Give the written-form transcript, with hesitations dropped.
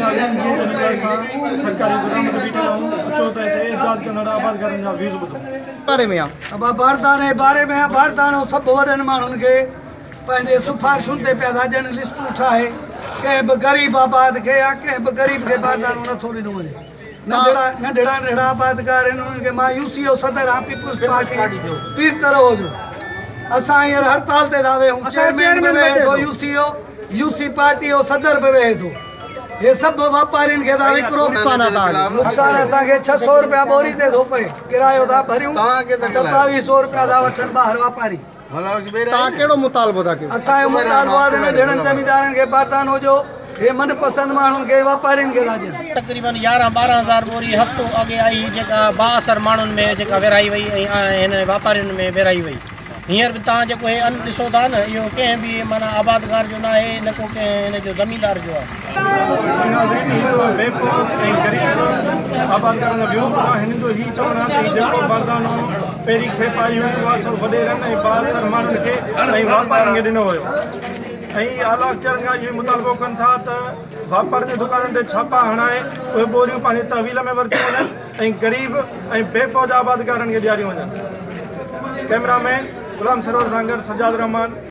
ناظرين جيئن ته هن مهل اسان سرڪاري گدام تي بيٺل آهيون اچو ته هتي احتجاج ڪندڙ آبادگارن جا ويوز ٻڌون. باري ۾ آ. ابا بارداني باري ۾ آ باردانو سڀ وڏن ماڻهن کي پنهنجي سفارشن تي پيا ٿا ڏين لسٽون ٺاهي ڪنهن به غريب آباد کي يا ڪنهن به غريب کي باردانو نٿو ڏنو وڃي ننڍڙا ننڍڙا ننڍڙا آبادگار آهن انهن کي مان يو سي جو صدر آهيان پيپلز پارٽي پير ترهو جو اسان هينئر هڙتال تي ٿا ويهون چيئرمين به ويهي ٿو يو سي جو يو سي پارٽي جو صدر به ويهي ٿو هي سڀ واپارين کي ٿا وڪرو نقصان آ توهان کي. نقصان اسان کي 600 رپيا ٻوري تي ٿو پئي ڪرايو ٿا ڀريون 2700 رپيا ٿا وٺن ٻاهر واپاري. توهان ڪهڙو مطالبو ٿا ڪيو؟ اسان جو مطالبو آهي ته ننڍڙن زميندارن کي باردانو ڏيو، هي من پسند ماڻهن کي واپارين کي ٿا ڏين. تقريبن يارهن ٻارهن هزار ٻوري هفتو اڳي آئي هئي جيڪا بااثر ماڻهن ۾ جيڪا ورهائي وئي ۽ هن واپارين ۾ ورهائي وئي. هينئر به توهان جيڪو هي ان ڏسو ٿا نه اهو ڪنهن به معنيٰ آبادگار جو ناهي نه ڪو ڪنهن هن جو زميندار جو آهي. ناظرين هي ته بي پهچ ۽ غريب آبادگارن جا ويوز ٻڌا هنن جو هي چوڻ آهي ته هي جيڪو باردانو پهرين کيپ آئي هئي اها سڀ وڏيرن ۽ بااثر ماڻهن کي ۽ واپارين کي ڏنو ويو ۽ اعليٰ اختيارن کان اهو مطالبو ڪن ٿا ته واپارين جي دڪانن تي ڇاپا هڻائي اهي ٻوريون پنهنجي تحويل ۾ ورتيون وڃن ۽ غريب ۽ بي پهچ آبادگارن کي ڏياريون وڃن. ڪئميرا مين غلام سرور سان گڏ سجاد الرحمان.